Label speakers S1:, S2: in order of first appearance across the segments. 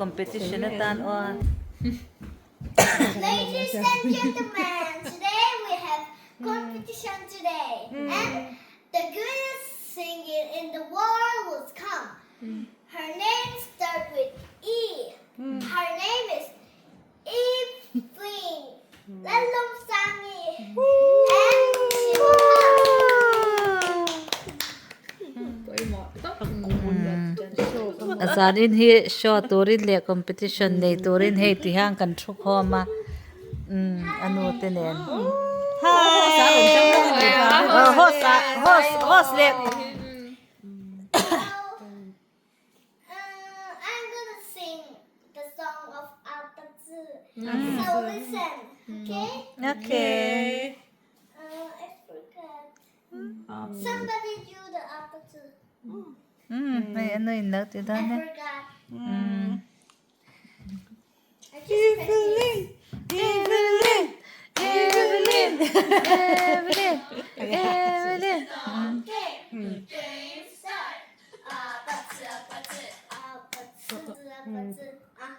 S1: Competition atan aw.
S2: Ladies and gentlemen, today we have competition today and the greatest singer in the world will come. Her name start with E. Her name is Evelyn Lalawmsangi and she will come.
S1: A zanin hi show turin leh competition nei turin hei ti hian kan thu khawm a umm a nu te nen hi host ah host host leh
S2: I'm gonna sing the song of Apazu. So listen, okay?
S1: Okay.
S2: I forgot. Somebody do the Apazu.
S1: Umm hei a nu in lo ti
S2: I
S1: dawn e.
S2: forgot.
S1: Umm.
S2: I just practiced.
S1: Evelyn Evelyn Evelyn Evelyn
S2: Okay. Game start. Apazu, apazu, apazu, apazu, ah,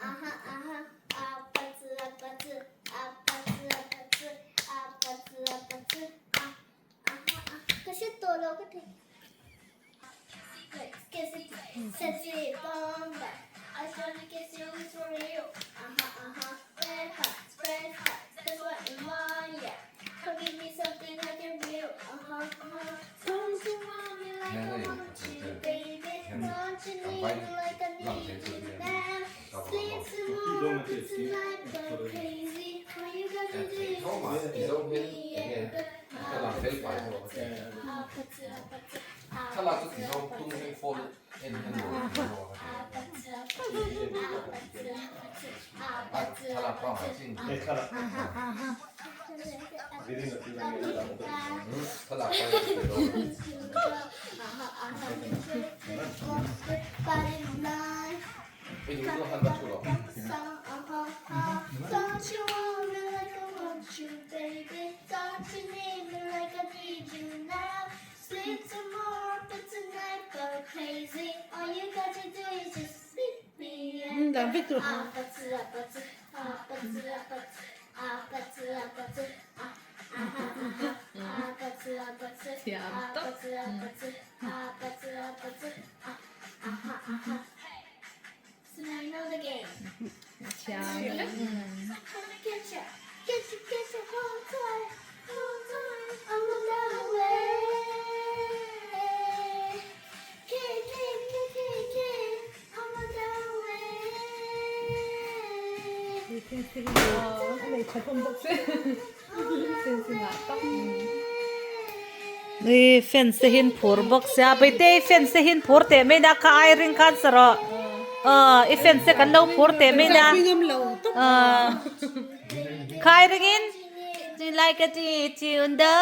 S2: aha, aha, apazu, apazu, apazu, apazu, apazu, apazu, ah, aha, ah. 可是多了个腿。Kiss it, sexy bomba. I just wanna kiss you, it's for real. Uh-huh, uh-huh. Red hot, red hot. That's what I want, yeah. Come give me something I can feel. Uh-huh, uh-huh. Don't you want me like I want you, baby? Don't you need me like I need you now? Sleep tomorrow, but tonight go crazy. All you gotta do is just give me
S3: Thlalak chu ti zawng tum hi phone en en lo ti zawng a thlalak pangngai chin thlalak pangngai ti zawng. Hei chu han la thu lo.
S4: Thiam tak.
S2: So now you know the game.
S4: Thiam vek.
S2: I'm gonna get you, get you, get you, hold tight, hold tight, I'm on my way. K, K, K, K, K, I'm on my way.
S1: Ui fence te hian phur bawk sia Paite i fence te hian phur teh mai na kha ai ring khan sa rawh aw i fence te kan lo phur teh mai na aw kha ai ring in like a ti tune the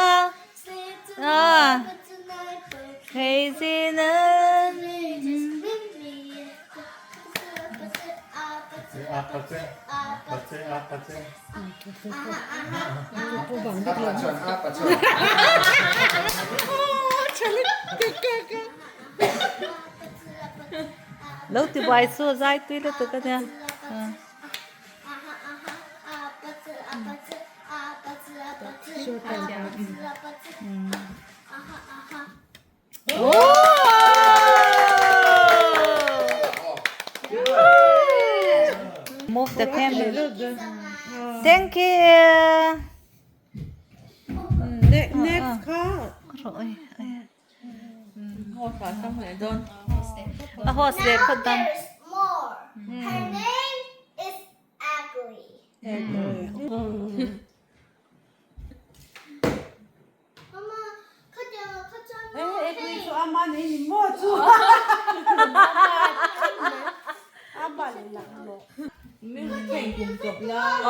S1: aw crazy love. Lo ti buai chu a zai tui lutuk a nia. Move the camera. Thank you.
S5: Next kha.
S1: A host leh phawt dan.
S2: There's more. Her name is Agli.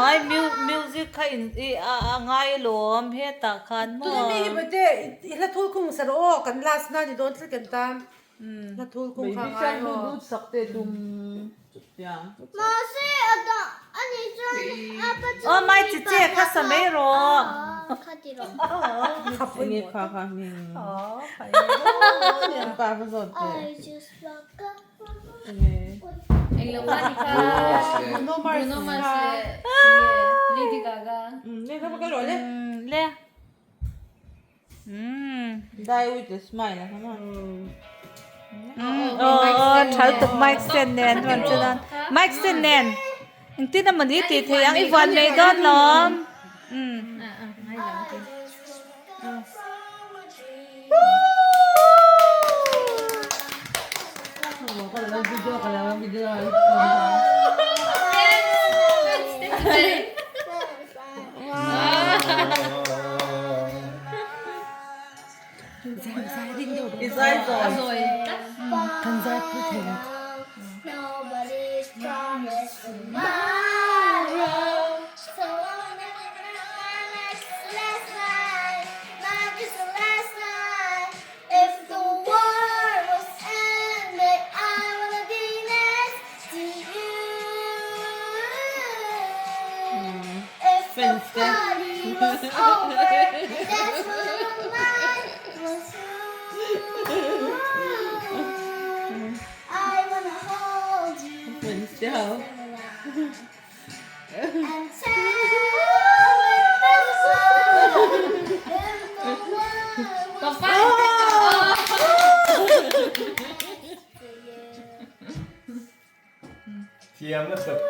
S1: Ai music kha in i a a ngai alawm hetah khan maw.
S5: Tuni mi hi bawihte i hla thul khung sa rawh aw kan last na ni dawn tlat kan tan hla thul khung kha ngai aw.
S1: Aw mai chi che kha sa mai rawh.
S4: Englo kha ni kha.
S5: Bruno Mars
S4: Bruno Mars leh Lady Gaga.
S6: Le kha ka lawh le.
S1: Le.
S6: Die with a smile a kha maw.
S1: Aw thal tuk mic stand nen chuan chuan mic stand nen engtin emaw ni tih theih ang i vuan mai dawn lawm.
S7: Thiam na tuk.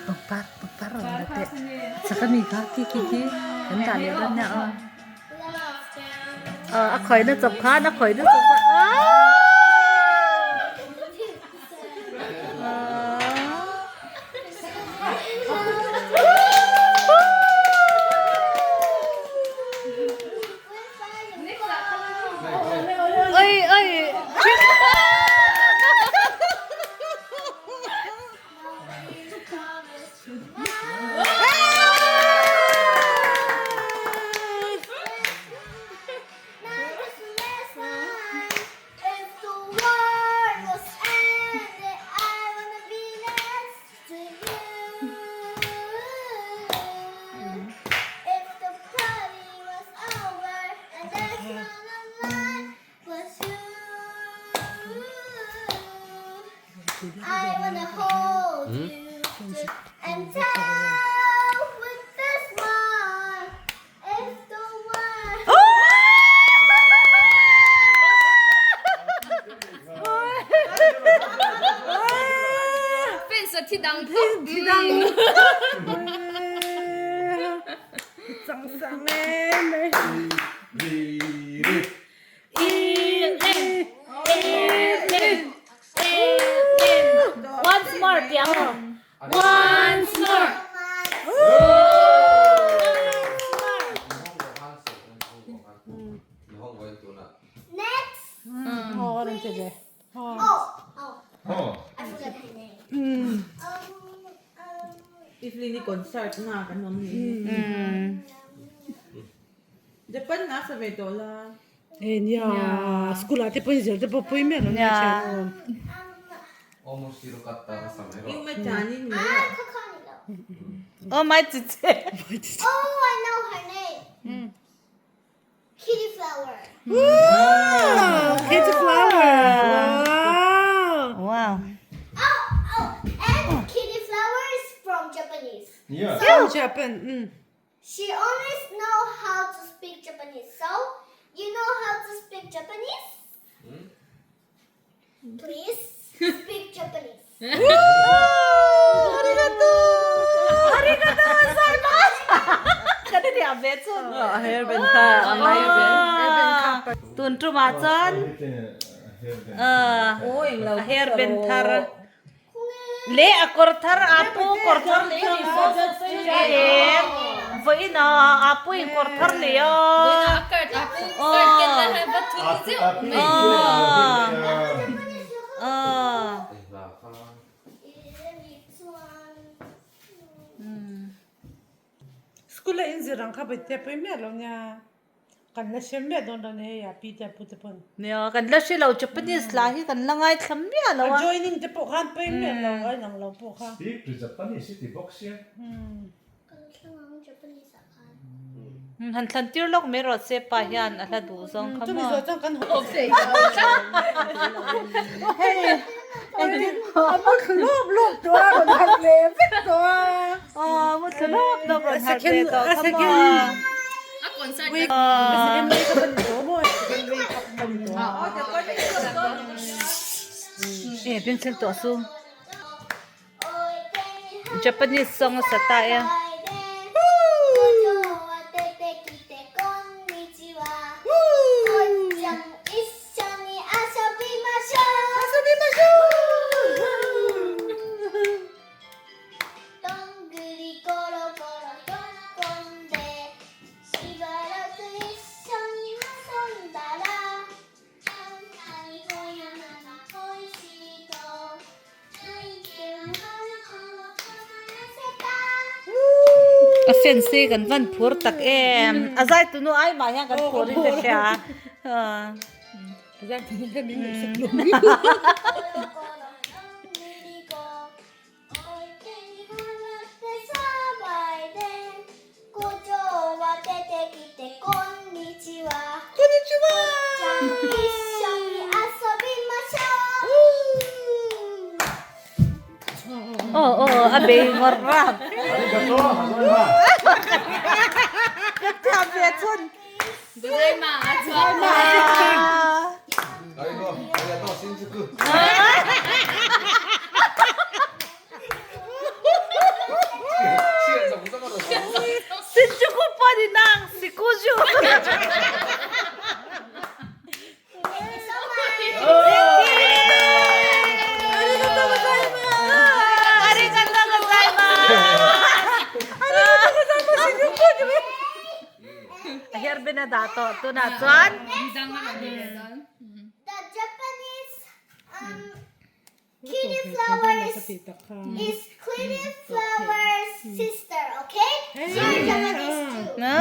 S1: Pangpar pangpar rawn la teh a chak a mi kha khi khi khi kan dah leh dawn nia aw. Aw a khawihna chawp khan a khawihna chawp khan aw. Oi oi. Once more tiang. Once more.
S2: Next.
S5: Aw rawn ti ve.
S2: Oh, oh. I forgot her name.
S6: Evelyn i concert na kan awm ni. Japan na sa ve tawh la.
S5: E nia school ah te pawhin zir te pawh pui miah lo nia thian awm.
S1: Oh my chiche.
S2: Oh, I know her name. Kitty Flower.
S5: Wow, Kitty Flower. Wow.
S1: Wow.
S2: Oh, oh, and Kitty Flower is from Japanese.
S7: Yeah.
S5: From Japan. Mm.
S2: She only know how to speak Japanese. So, you know how to speak Japanese? Please speak Japanese.
S1: Arigato. Arigato gozaimasu. Kan i thiam ve chu.
S6: A hair band kha a ngai ve.
S1: Tun tumah chuan a hair band thar leh a kawr thar a pu kawr thar leh hi em vawiin a a pu in kawr thar leh a
S5: School a inzir ang kha paite pawh miah lo nia. Kan la hre miah dawn lo nia hei a pi te a pu te pawn.
S1: Nia kan la hre lo Japanese lah hi kan la ngaithla miah lo a.
S5: A joining te pawh khan pawi miah lo a inang lo pawh kha.
S7: Speak to Japanese i ti bawk sia.
S1: Han thlan tir lawk mai rawh se pa hian a hla duh zawng kha maw.
S5: Chumi zawh chuan kan haw. A mu thlu lawp lawp tawh a rawn harh leh vek tawh a.
S1: Aw mu thlu lawp lawp rawn harh ve tawh kha maw.
S4: A concert
S5: A second wake up a ni tawh maw? Second wake up a ni tawh.
S1: E pencil tawh su. Japanese song a sa ta e. A fans hi kan van phur tak em a zai tunu ai mah hian kan phur in ka hria Aw aw a bei ngawr rap. Ka thiam ve chun. Shinjuku pawh ni nang Sikuju. A her bin a dah tawh tunah chuan.
S2: The Japanese um, kitty flowers is kitty flowers sister, okay? She's Japanese too.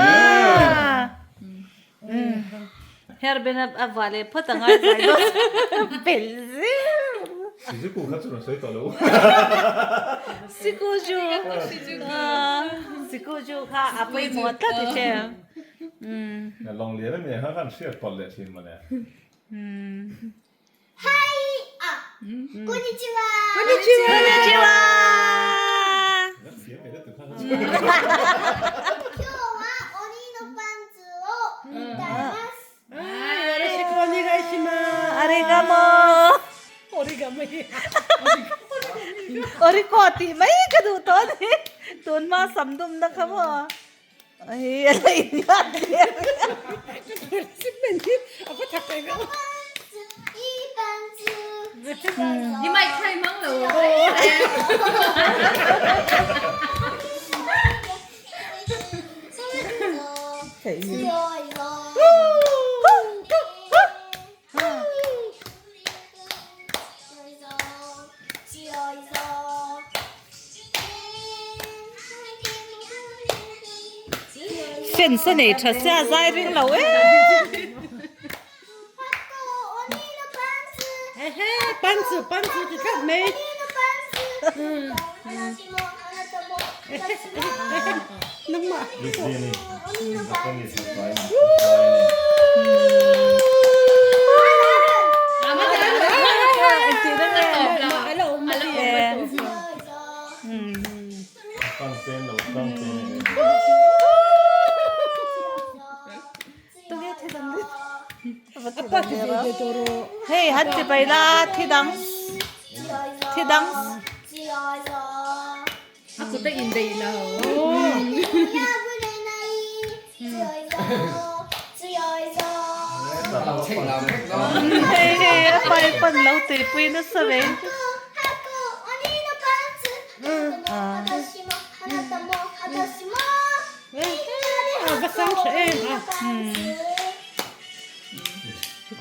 S1: Her bin a vuah leh phawt a ngai zai dawn bel zir.
S7: Shizuku kha chu rawn sawi tawh lo.
S1: Sikuju. Sikuju kha a pawimawh tlat i hre.
S7: Lawng lian a nia kha khan hriat pawlh leh thin mawle.
S2: Hi! Ah! Konnichiwa!
S1: Konnichiwa! Konnichiwa! Oriko tih mai ka duh tawh a ni. Tun hma sam dumna kha maw. Hei a la innghat leh a. Fence a nei tha sia zai ring lo em. Hei han ti pai la thi dang thi dang.
S4: A kut a indaih lo.
S1: Hei hei a pai pan lo tuipui nasa mai.
S5: A va sang tha em a.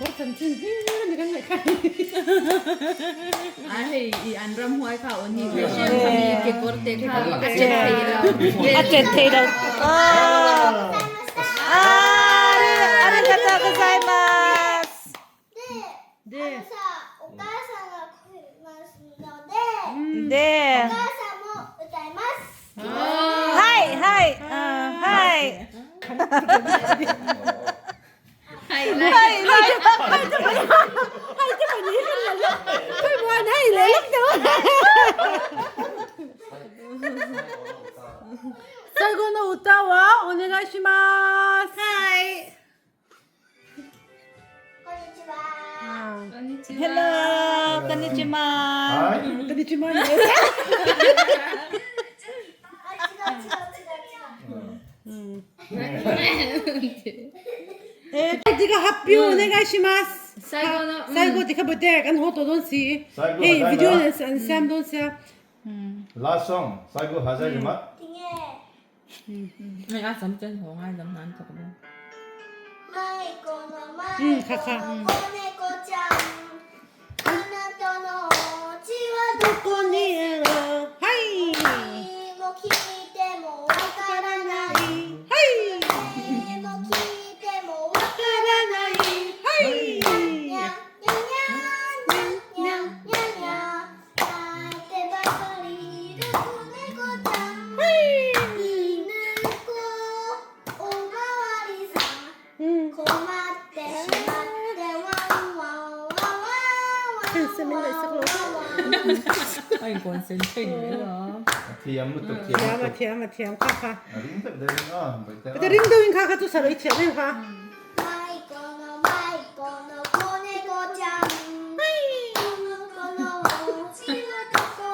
S5: Kawr chanchin hi ni kan ngaih kha.
S6: A hei i an ram huai kha aw ni fashion kha mi ke kawr te kha a chet thei lo.
S1: A chet thei lo. Arigatou gozaimasu. De. Hai hai hai. Hai hai. Hai te pani. Hai te pani. Hai te pani. Konnichiman.
S5: Konnichiman. Tika happy onegaishimasu. Saigo tikha bate kan haw tawh dawn si. Hei video an siam dawn sia.
S7: Last song Saigo Hazaijima.
S5: Kha kha.
S7: Thiam lutuk thiam lutuk. A
S5: thiam a thiam kha kha.
S7: A ring deuh deuh in a baih te a.
S5: A ring deuh in kha kha chu sarah i thiam em kha.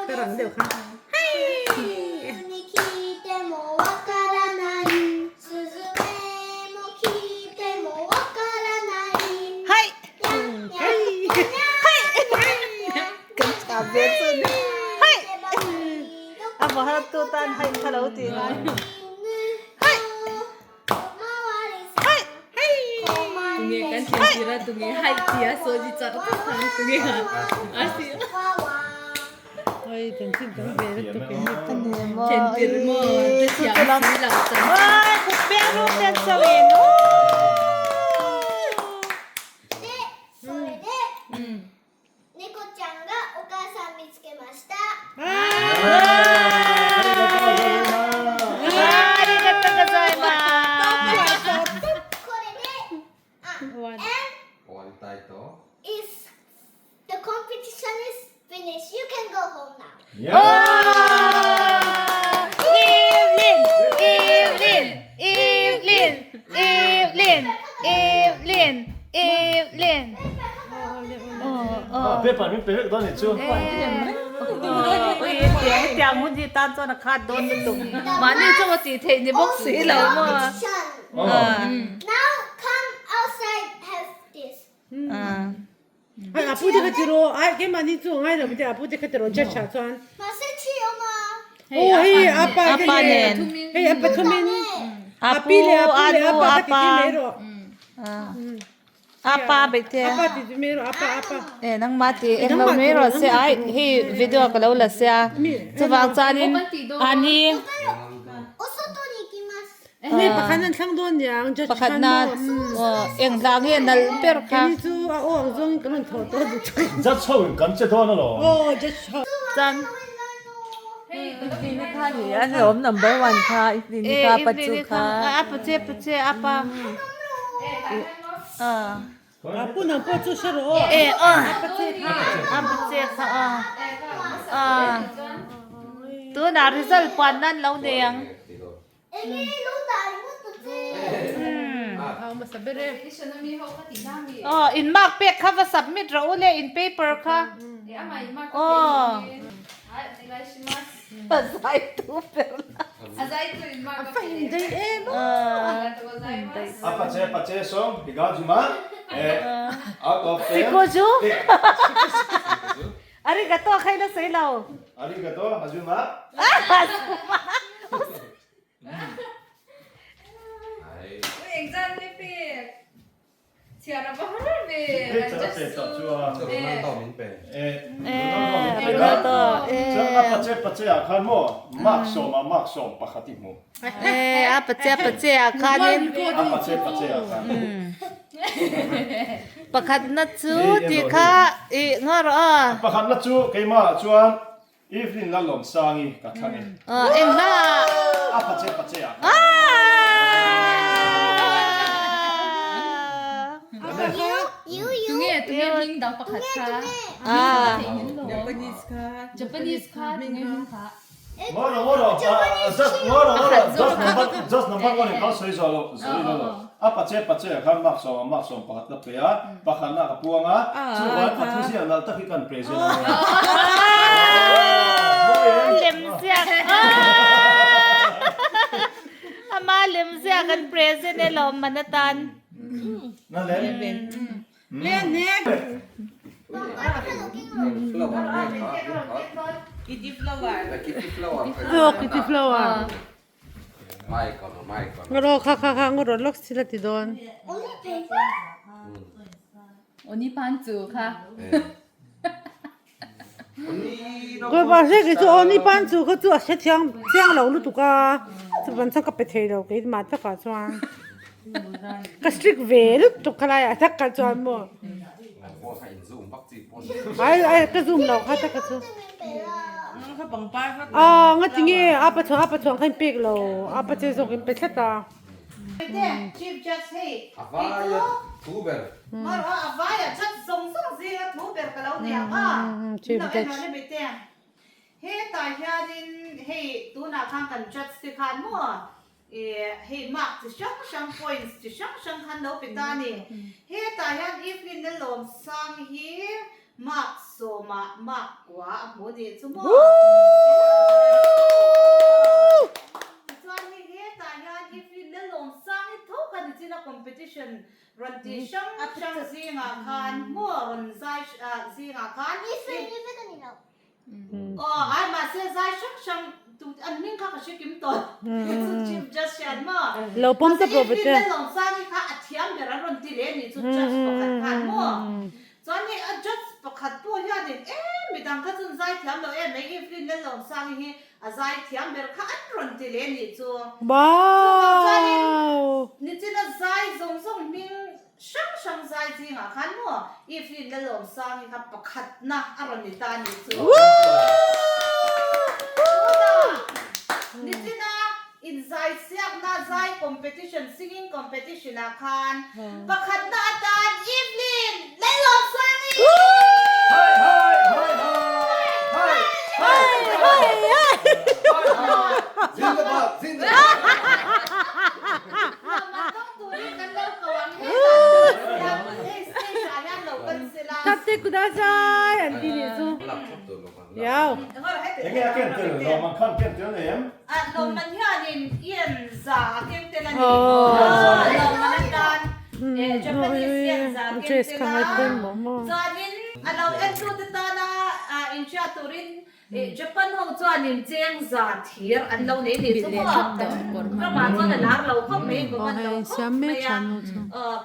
S5: Ka rang deuh kha.
S1: A vahar tu tan hai kha lo ti ngai.
S6: Tunge kan thiam tira tunge hai tia soji char thang tunge ha asi
S5: Oi kan chin tam ve vet tuk in
S6: thian tir mo te thiam si lo chan
S1: Oi kut beng ru ten chawin.
S2: 猫ちゃんがお母さん見つけました。
S1: ありがとうございます。
S2: これで、あ、and
S3: 終わりたいと
S2: is the competition is finished. You can go home now.
S1: Evelyn, Evelyn, Evelyn, Evelyn, Evelyn, Evelyn.
S7: Ah, paper min pe vek dawn ni chu.
S1: Tiang hun hi tan chuan a khat dawn lutuk. Mahni chu a tih theih ni bawk si lo maw?
S2: Competition. Now come outside have this.
S5: Ai a pu te kha tiro ai keimahni chu a ngai lo te a pu te kha tiro judge ah chuan.
S2: Mahse chi awm a.
S5: Aw hei apa te
S1: Apa nen.
S5: Hei apa thumin
S1: Apu
S5: api le apu le
S1: anu
S5: apa kha ti
S1: apa.
S5: ti mai rawh.
S1: Apa beih te.
S5: Apa ti ti mai rawh apa apa.
S1: E nangmah ti eng lo mai rawh se ai hei video ka lo la sia chuvang chuanin ani
S5: Hei pakhat an thlang dawn niang judge
S1: pakhat
S5: khan
S1: na
S5: maw.
S1: eng hla nge nalh ber kha.
S5: Keini chu a aw ang zawngin kan rawn thaw tawh duh chuan.
S7: Judge ho in kan che dawn alawm.
S5: Aw judge ho.
S1: Chuan e Evelyn kha a pache pache apa
S5: A pu nang pawh chu hre rawh aw.
S1: E aw a pache kha aw aw tunah result puan nan lo nei ang. Aw in mark pek kha va submit rawh u le in paper kha aw a zai tu ber la
S7: A pache pache sawm higa juma e out of ten
S1: Sikoju arigato a khaila sawi lo.
S7: Arigato azuma.
S1: E a pache pache ah khanin pakhatna chu tih kha ih nga rawh a.
S7: Pakhatna chu keimah ah chuan Evelyn Lalawmsangi ka thlang e.
S1: Eng hla ah.
S7: A pache pache ah.
S4: Tunge tunge hming dang pakhat kha. Japanese kha. Japanese kha tunge hming kha.
S7: Ngawr ngawr just ngawr ngawr just number just number one in kha sawi zawh lo sawi lo lo a pache pache ah khan mark sawm ah mark sawm pakhat ka pe a pakhatna ka puang a chuvang a thu ziak nalh tak hi kan present a nia.
S1: Lem ziak ama lem ziak an present e lawm man atan.
S7: Na lem.
S5: Kitty flower. Ngawr kha kha kha ngawr lawk sila ti dawn.
S6: Oni pan chu kha.
S5: Kawpa hre kei chu oni pan chu kha chu a hre thiang chiang lo lutuk a chuvan chuan ka pe thei lo keimah takah chuan ka strict ve lutuk khalai ah tak kha chuan maw ai ai ka zoom lo kha taka chu ah nga tinge a pa chhuang a pa chhuang kha in pek lo a pa che zawk in pe thlat a.
S1: Chief Judge hei kei chu Mar a a vaia chat zawng zawng zinga thu ber ka lo niang a, min lo en rawn e bete. Hetah hianin hei tunah khan kan judge te khan maw ih hei mark chi hrang hrang points chi hrang hrang khan lo pe ta a ni. Hetah hian Evelyn Lalawmsang hi mark sawmah mark kua a hmu nih chu maw. Tichuan hei hetah hian Evelyn Lalawmsang hi tho khan nichina competition Rawn ti hrang hrang zingah khan maw rawn zai zingah khan aw ai mahse zai hrang hrang tu an hming kha ka hre kim tawh chu chief judge hian maw
S5: Lo pawm ta pawh
S1: mahse Evelyn Lalawmsangi kha a thiam ber an rawn ti leh anih chu judge pakhat khan maw chuan hei a judge pakhat pawh hianin em midang kha chuan zai thiam lo em mai Evelyn Lalawmsangi hi a zai thiam ber kha an rawn ti leh anih chu. Chuvang chuanin nichina zai zawng zawng hming hrang hrang zai zingah khan maw Evelyn Lalawmsangi kha pakhatna a rawn ni ta anih chu. Tunah nichina inzai siakna zai competition singing competition ah khan pakhatna atan Evelyn Lalawmsangi!
S5: Tate kudasai an ti nih chu. Yau.
S7: Enge a ken tel lawm ang khan ken tel nei em?
S1: Lawmman hianin yen za a keng tel a ni. Lawmman atan Japanese yen za a keng tel a. Chuanin a lo entute tana inhriat turin Japan ho chuanin cheng za thir an lo nei nih chu maw? Ramah chuan a lar lo khawp mai, common lo khawp mai a.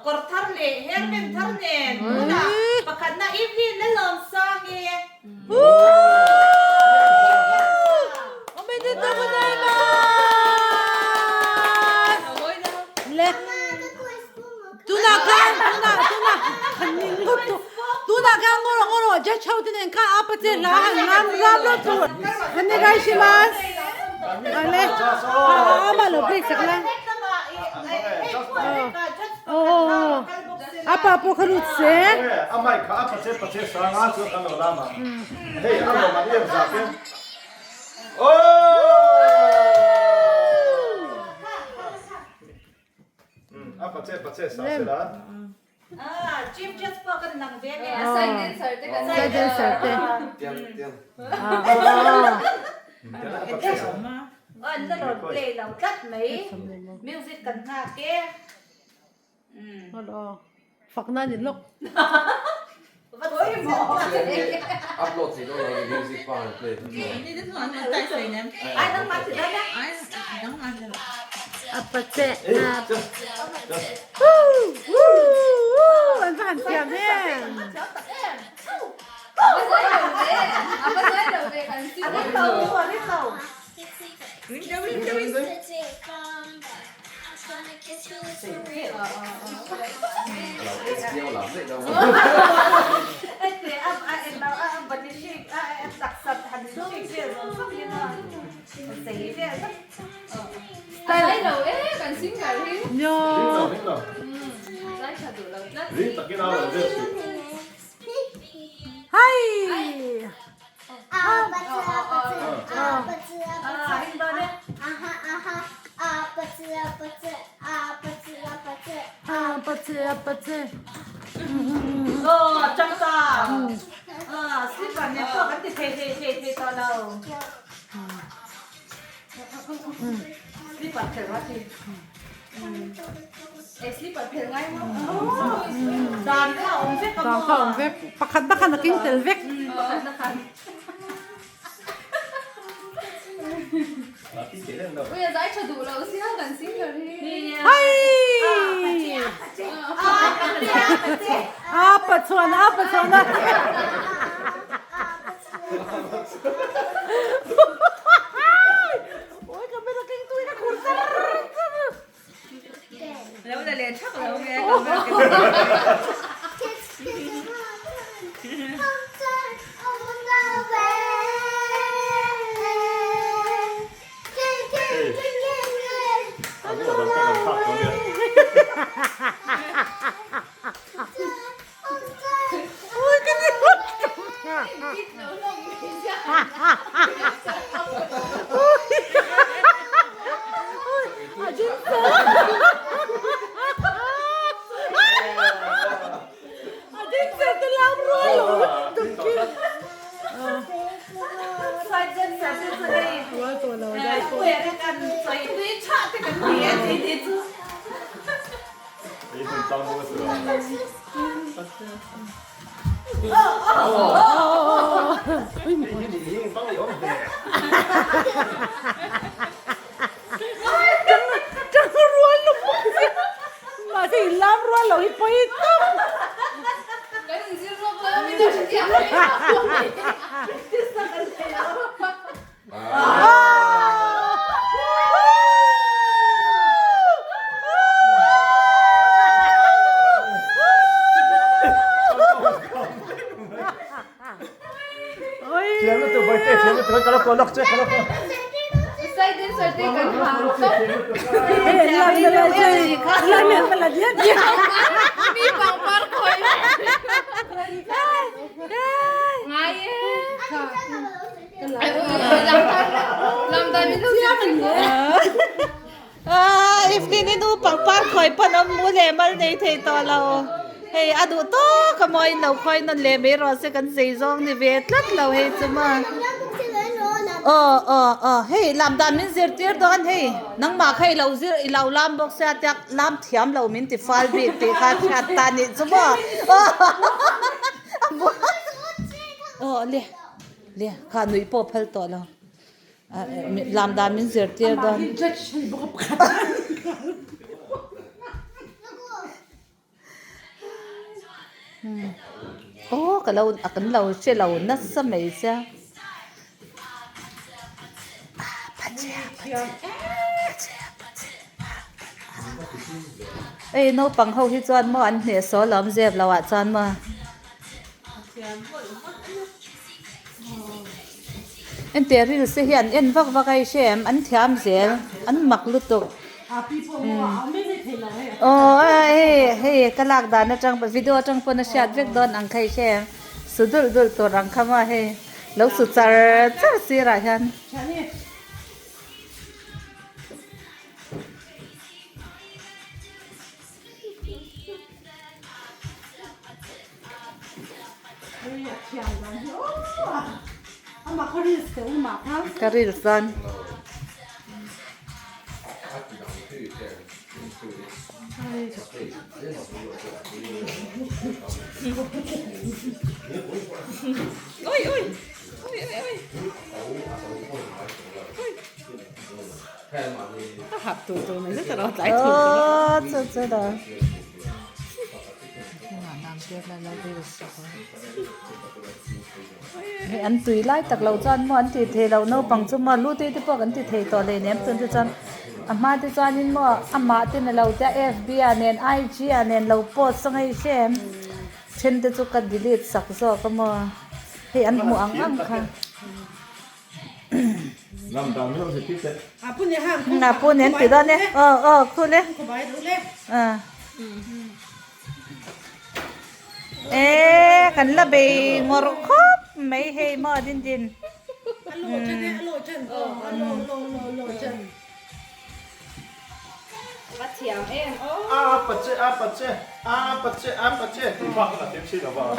S1: Kawr thar leh hairpin thar nen tunah pakhatna Evelyn Lalawmsang e.
S5: Tunah khan tunah tunah khan ning ngawt tawh tunah khan ngaw rawh ngaw rawh judge ho te nen khan apa che hla han ram ram rawh chu onegaishimasu ale ama lo break sak la apa pawh kha lut se
S7: a mic kha apa che pa che sanga chu kan lo lam a hei a lo man em zah te A pache pache sa se la.
S1: Ah, Chief Judge pawh kan lang ve nge.
S6: A side dancer te kan
S5: Side dancer te.
S3: Tiang tiang.
S1: An la rawn play lo tlat mai. Music kan nghak e.
S5: Fakna ni lawk.
S3: Upload thei dawn lo music pa an play.
S5: Apa che an va han thiam em. Hai. A pa che.
S1: Aw chang ta. Slipper nen pawh kan ti thei thei thei thei tawh lo. Slipper phelh rawh ti.
S4: E slipper phelh ngai maw?
S1: Dan kha awm vek a maw?
S5: Dan kha awm vek. Pakhat na khan a king tel vek.
S1: Pakhat na khan.
S4: Ui a zai tha duh lo sia kan singer hi.
S5: Hai! A pa chuan a pa chuan a. Oi ka mera keng tui ka khur char char.
S4: Lo la leh thak lo nge. Mahse in lam rual lo hi pawi tawp. Kan inzir rawk lo min lo hriat
S7: Thiam lutuk Bawihte, thiam lutuk ka lo kuah lawk che, ka lo kuah.
S1: Evelyn i nu pangpar khawi pawn awm mu leh mal nei thei tawh lo. Hei a duh tawk a maw in lo khawi nawn leh mai rawh se kan zei zawng ni ve tlat lo hei chu maw. Aw aw aw hei lam dan min zirtir dawn hei nangmah kha i lo zir i lo lam bawk sia tiak lam thiam lo min ti fal bik tih kha hriat ta nih chu maw. Aw le le kha nuih pawh phal tawh lo. Lam dan min zirtir dawn. Aw ka lo a kan lo hre lo nasa mai sia hei naupang ho hi chuan maw an hneh sawl a awm zep lo ah chuan maw. Entir reels te hi an en vak vak a i hre em an thiam zel an mak lutuk aw hei hei ka lak dan atang video atang pawn a hriat vek dawn ang kha i hre em su dulh dulh tur ang kha maw hei lo su char char sirah hian. Ka reels dawn. Aw chu chu lo. Hei an tui lai tak lo chuan maw an tih theih loh naupang chu maw lu te te pawh kan ti thei tawh leh nem chuan te chuan a hma te chuanin maw amah te na lo te fb ah nen ig ah nen lo post a ngei hre em then te chu ka delete sak zawk a maw hei an hmuh ang ang kha. A pu nen ti dawn e aw aw khul e e kan la bei ngawrh khawp mai hei maw din din.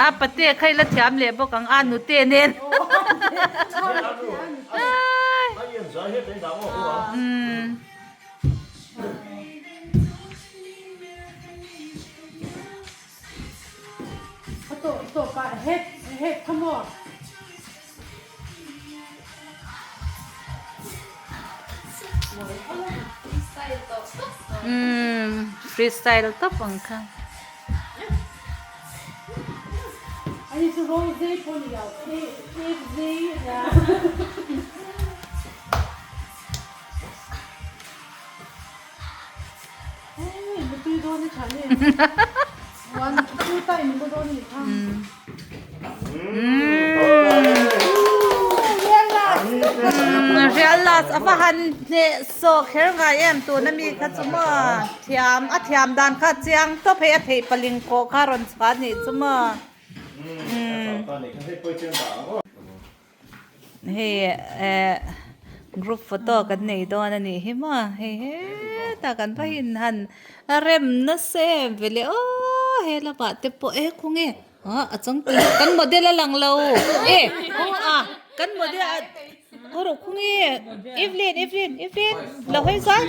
S1: A pate kha ila thiam leh bawk ang a nute nen. Umm freestyle tawp ang kha. Rialas a va han hneh sawh kher ngai em tuna mi kha chu maw thiam a thiam dan kha chiang tawp hei a theih paling kawh kha rawn chhuah a nih chu maw Hei eh group photo kan nei dawn a nih hi maw hei hetah kan va inhan rem nasa em ve le aw he lamah te pawh e khawnge ah a chang kan model a lang lo e khaw a kan model a khaw rawh khawnge Evelyn Evelyn Evelyn lo hawi zai.